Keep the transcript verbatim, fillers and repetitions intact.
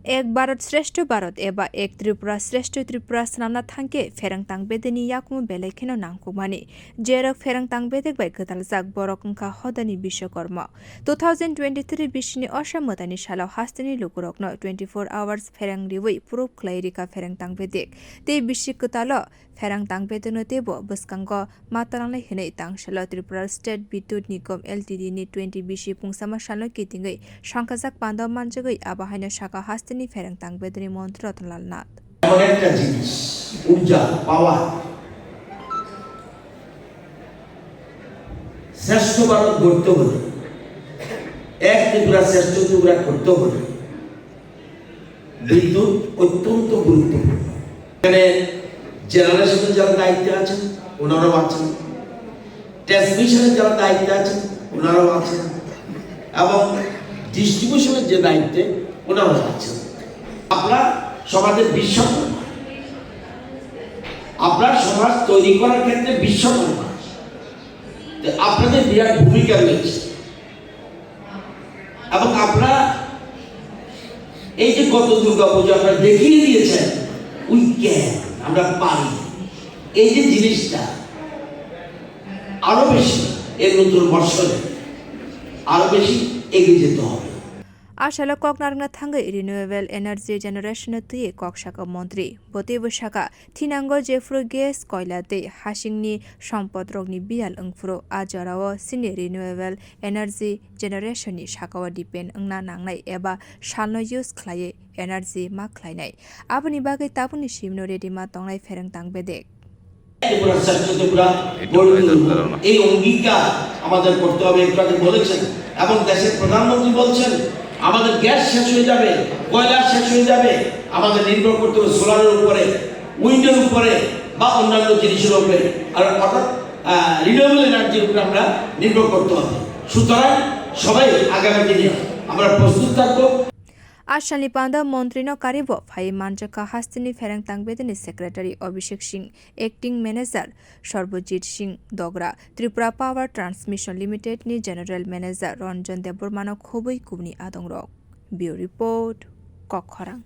Ek Bharat Shreshtho Bharat eba Ek Tripura Shreshtho Tripura swnamna thangkhe pherang tang bedekni yakung belai kheno nangkukmani. Jerok pherang tang bedek bai kwtaljak borok wngkha hodani Biswakarma. Two thousand twenty-three bisini Osha mwtaini salo hasteni lukurokno twenty-four hours pherang riwi proof khlai rikha pherang tang bedek. Tei bisi kwtalo pherang tang bedekno teibo bwskango ma twlangnai hwnwi tangsalo Tripura State Bidut Nigam L T D ni twenty bisi pungsama salno kitingwi songkhajak panda manjagwi abo haino saka hasteni pherang tang bedekni montri Ratan Lal Nath. এমন একটা জিনিস, ঊর্জা, পাওয়ার। শ্রেষ্ঠ ভারত গড়তে হলে, এক ত্রিপুরা শ্রেষ্ঠ ত্রিপুরা করতে হলে বিদ্যুৎ অত্যন্ত গুরুত্বপূর্ণ। এখানে জেনারেশনের যারা দায়িত্বে আছেন, ওনারাও আছেন, ট্রান্সমিশনের যারা দায়িত্বে আছেন, ওনারাও আছেন, এবং ডিস্ট্রিবিউশনের যে দায়িত্বে, ওনারাও আছেন। আপনারা সমাজের বিশ্বকর্মা, আপনারা সমাজ তৈরি করার ক্ষেত্রে বিশ্বকর্মা। তো আপনাদের বিরাট ভূমিকা রয়েছে। এবং আপনারা এই যে গত দুর্গা পুজো আপনারা দেখিয়ে দিয়েছেন, উই ক্যান, আমরা পারি। এই যে জিনিসটা আরো বেশি, এই নতুন বছরে আরো বেশি এগিয়ে যেতে হবে। A salo kok narwkna thangwi renewable energy generation no twiwi kok saka montri. Bo teibo saka, thinango jephru gas, koila tei hasingni sompodrokni biyal wngphuru a jorao chini renewable energy generation ni sakao depend wngna nangnai eba salno use khlaiwi energy ma khlainai. Aboni bagwi tabukni simino ready ma tongnai pherang tang bedek. Tripura শ্রেষ্ঠ ত্রিপুরা গড়ে তুলব। এই অঙ্গীকার আমাদের করতে হবে, একটু আগে বলেছেন, এবং দেশের প্রধানমন্ত্রী বলছেন, আমাদের গ্যাস শেষ হয়ে যাবে, কয়লা শেষ হয়ে যাবে, আমাদের নির্ভর করতে হবে সোলারের উপরে, উইন্ডের উপরে বা অন্যান্য জিনিসের উপরে, আর অর্থাৎ রিনিউয়েবল এনার্জির উপরে আমরা নির্ভর করতে হবে। সুতরাং সবাই আগামী দিনে আমরা প্রস্তুত থাকবো। A salni panda montrino karibo phaiwi manjakha hasteni pherang tang bedekni secretary Abhishek Singh, acting manager Sarbojit Singh Dogra, Tripura Power Transmission Limited ni general manager Ranjan Debbarmano khobwi kubuni adongrok. Bureau Report, Kokkhorang.